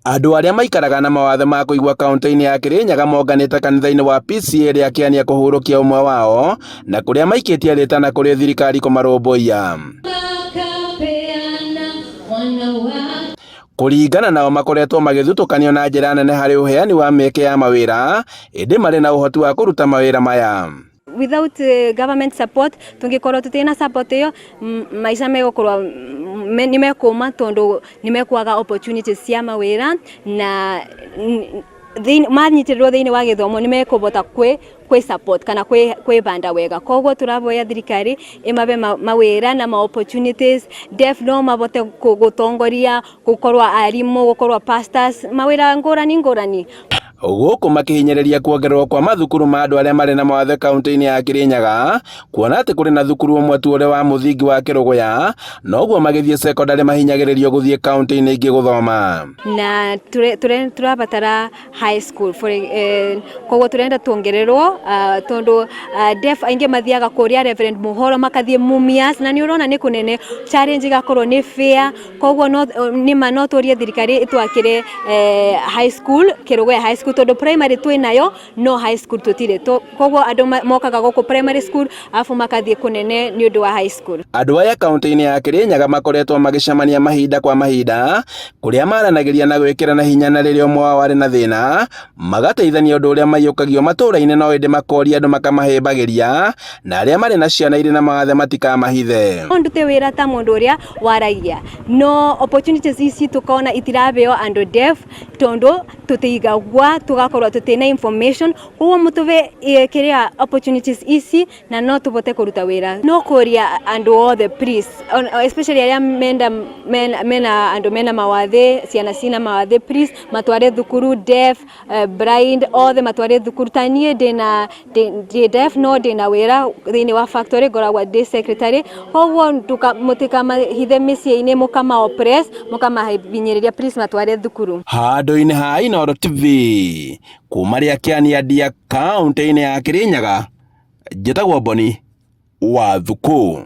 Andũ arĩa maikaraga na mawathe ma kũigua kaunti-inĩ ya Kirinyaga monganĩte kanitha-inĩ wa PCEA rĩa Kĩania kũhurũkia ũmwe wao na kũrĩa maikĩtie rĩtana kũrĩ thirikari kũmarũmbũiya. Kũringana nao makoretwo magĩthutũkanio na njĩra nene harĩ ũheani wa mĩeke ya mawĩra ĩndĩ marĩ na ũhoti wa kũruta mawĩra maya. Without government support, tungikorwo tutina support iyo, maica megukorwo ni mekuma tondu ni mekwaga opportunities cia mawira, na manyitirĩrwo thĩinĩ wa gĩthomo nĩ mekũbota kwĩ support kana kwĩbanda wega. Koguo tũraboya thirikari ĩmabe mawĩra na ma opportunities. Deaf no mabote gũtongoria, gũkorwo arimũ, gũkorwo pastors, mawĩra ngũrani ngũrani. Gũkũ makĩhinyĩrĩria kuongererwo kwa mathukuru ma andũ arĩa marĩ na mawathe kaunti-inĩ ya Kirinyaga, kuona atĩ kũrĩ na thukuru ũmwe tu ũrĩ wa mũthingi wa Kĩrũgũya, noguo magĩthiĩ cekondarĩ mahinyagĩrĩrio gũthiĩ kaunti-inĩ ingĩ gũthoma. Na tũrabatara high school for, koguo turenda tuongererwo, tondu deaf aingĩ mathiaga kũrĩa Reverend Muhoro, makathiĩ Mumias, na nĩ ũrona nĩ kũnene, challenge igakorwo nĩ fair. Koguo no nĩma no tũrie thirikari ĩtwakĩre high school, Kĩrũgũya High School, tondũ primary twĩ nayo no high school tũtirĩ. Koguo andũ mokaga gũkũ primary school arabu makathiĩ kũnene nĩ ũndũ wa high school. Andũ aya kaunti-inĩ ya Kirinyaga makoretwo magĩcemania mahinda kwa mahinda kũrĩa maranagĩria na gwĩkĩrana hinya, na rĩrĩa ũmwe wao arĩ na thĩna magateithania, ũndũ ũrĩa maiyũkagio matũũra-inĩ, no ĩndĩ makoria andũ makamahĩmbagĩria na arĩa marĩ na ciana irĩ na mawathe matikamahithe. No ndute wĩra ta mũndũ ũrĩa waragia, no opportunities ici tukona itirabeo andũ deaf tondu tutiigagua, tugakorwo tutina information. Koguo mutuve kiria opportunities ici na no tubote kuruta wira. No kuria andu othe, please, especially aria menda mena andu mena mawathe, ciana cina mawathe, please matware thukuru. Deaf, blind, othe matware thukuru. Ta niĩ ndĩna ndĩ deaf no ndĩna wĩra thĩinĩ wa factory, ngoragwo ndĩ secretary. Koguo mũtikamahithe mĩciĩ-inĩ, mũkama oppress, mũkamahinyĩrĩria. Please matware thukuru. Handũ-inĩ ha Inooro TV kuma rĩa Kĩania Ndia kaunti-inĩ ya Kirinyaga, njĩtagwo Boni wa Thuku.